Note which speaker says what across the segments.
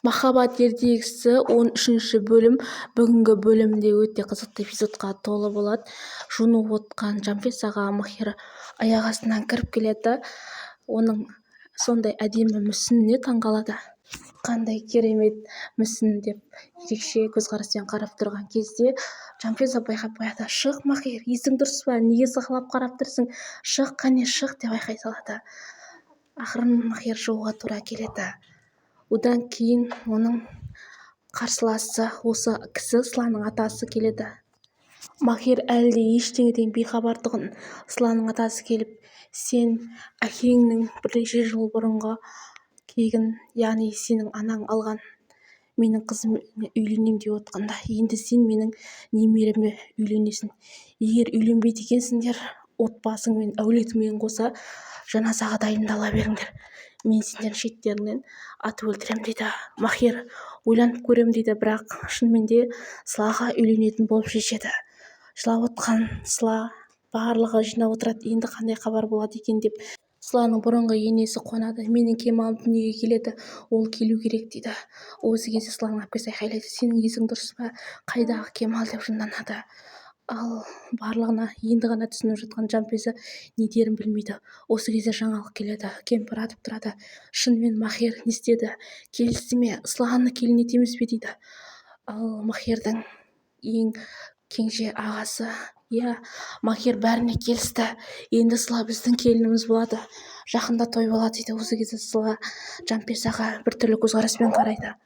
Speaker 1: Махаббат ертегісі 13-бөлім. Бүгінгі бөлімде өте қызықты эпизодқа толы болады. Жуынып отқан Жампезаға Махир аяқ астынан кіріп келеді. Оның сондай әдемі мүсініне таңғалады. Қандай керемет мүсін деп ерекше көзқараспен қарап тұрған кезде Жампеза байқап қояды. «Шық, Махир, есің дұрыс па? Неге сығалап қарап тұрсың? Шық, қане, шық!» деп айқай салады. Ақырын Махир шығуға тура келеді. Одан кейін оның қарсыласы, осы кісі, Сыланың атасы келеді. Махир әлі де ештеңеден бейхабар тұғын. Сыланың атасы келіп, сен әкеңнің бірнеше жыл бұрынғы кегін, яғни сенің анаң алған менің қызым үйленем деп отқанда, енді сен менің немереме үйленесің. Егер үйленбейді екенсіңдер, отбасыңмен, әулетіңмен қоса жаназаға дайындала беріңдер, мен сендердің шеттеріңнен атып өлтіремін дейді. Махир ойланып көрем дейді, бірақ шынымен де Сылаға үйленетін болып шешеді. Жылап отқан Сыла, барлығы жинап отырады, енді қандай хабар болады екен деп. Сыланың бұрынғы енесі қуанады: «Менің Кемалым дүниеге келеді, ол келу керек», – дейді. Осы кезде Сыланың әпкесі айқайлайды: «Сенің есің дұрыс па? Қайдағы Кемал?» – деп жынданады. Ал барлығына енді ғана түсініп жатқан Жампеза не дерін білмейді. Осы кезде жаңалық келеді. Кемпір атып тұрады: «Шынымен Махир не істеді? Келісті ме? Сыланы келін етеміз бе?» – дейді. Ал Махирдің ең кенже ағасы: «Иә, Махир бәріне келісті, енді Сыла біздің келініміз болады, жақында той болады», – дейді. Осы кезде Сыла Жампезаға біртүрлі көзқараспен қарайды.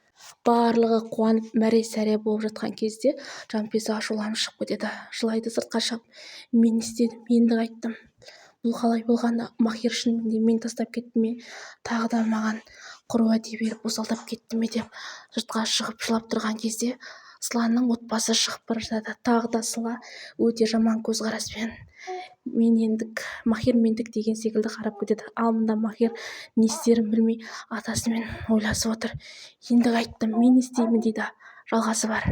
Speaker 1: Барлығы қуанып, мәре-сәре болып жатқан кезде Жампеза ашуланып шығып кетеді. Жылайды сыртқа шығып: «Мен не істедім? Енді қайттым? Бұл қалай болғаны? Махир шынымен де мені тастап кетті ме? Тағы да маған құр уәде беріп, осалдап кетті ме?» – деп сыртқа шығып жылап тұрған кезде Сыланың отбасы шығып бара жатады. Тағы да Сыла өте жаман көзқараспен мен ендік, Махир мендік деген секілді қарап кетеді. Ал мында Махир не істерін білмей, атасымен ойласып отыр. «Енді қайттым? Мен не істеймін?» – дейді. Жалғасы бар.